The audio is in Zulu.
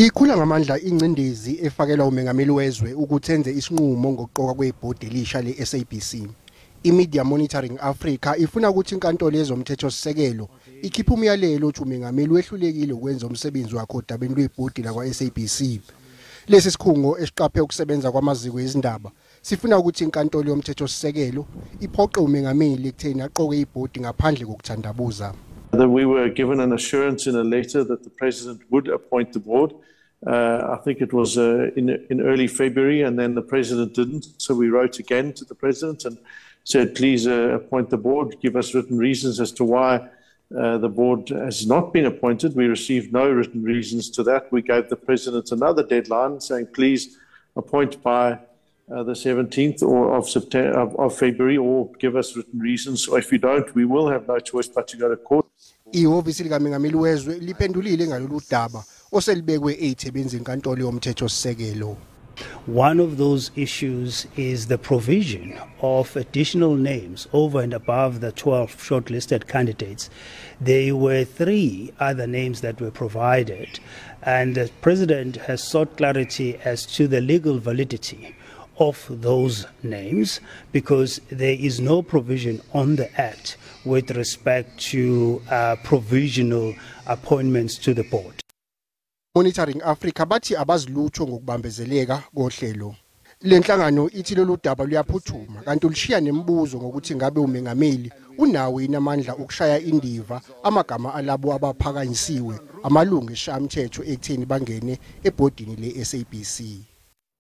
Ikhula ngamandla ingcindezi efakelwa umengameli wezwe ukuthi enze isinqumo ngokuqokwa kwebhodi elisha le-SABC. I-Media Monitoring Africa ifuna ukuthi inkantolo yezomthethosisekelo ikhiphe umyalelo othi umengameli wehlulekile ukwenza umsebenzi wakhe odabeni lwebhodi lakwa-SABC. Lesi sikhungo esiqaphe ukusebenza kwamaziko ezindaba sifuna ukuthi inkantolo yomthethosisekelo iphoqe umengameli ekutheni aqoke ibhodi ngaphandle kokuthandabuza. That we were given an assurance in a letter that the president would appoint the board. I think it was in early February, and then the president didn't. So we wrote again to the president and said, please appoint the board, give us written reasons as to why the board has not been appointed. We received no written reasons to that. We gave the president another deadline saying, please appoint by the 17th or of September, of February, or give us written reasons. Or if you don't, we will have no choice but to go to court. Ihhovisi likamengameli wezwe liphendulile ngalolu daba oselibekwe ezithebeni zenkantolo yomthethosisekelo. One of those issues is the provision of additional names over and above the 12 shortlisted candidates. There were 3 other names that were provided, and the president has sought clarity as to the legal validity of those names, because there is no provision on the Act with respect to provisional appointments to the board. Monitoring Africa bathi abazilutho ngokubambezeleka kohlelo. Le nhlangano ithi lolu daba luyaphuthuma kanti ulishiya nemibuzo ngokuthi ngabe umengameli unawo yini amandla okushaya indiva amagama alabo abaphakanyisiwe amalungu esishayamthetho ekutheni bangene ebhodini le-SABC.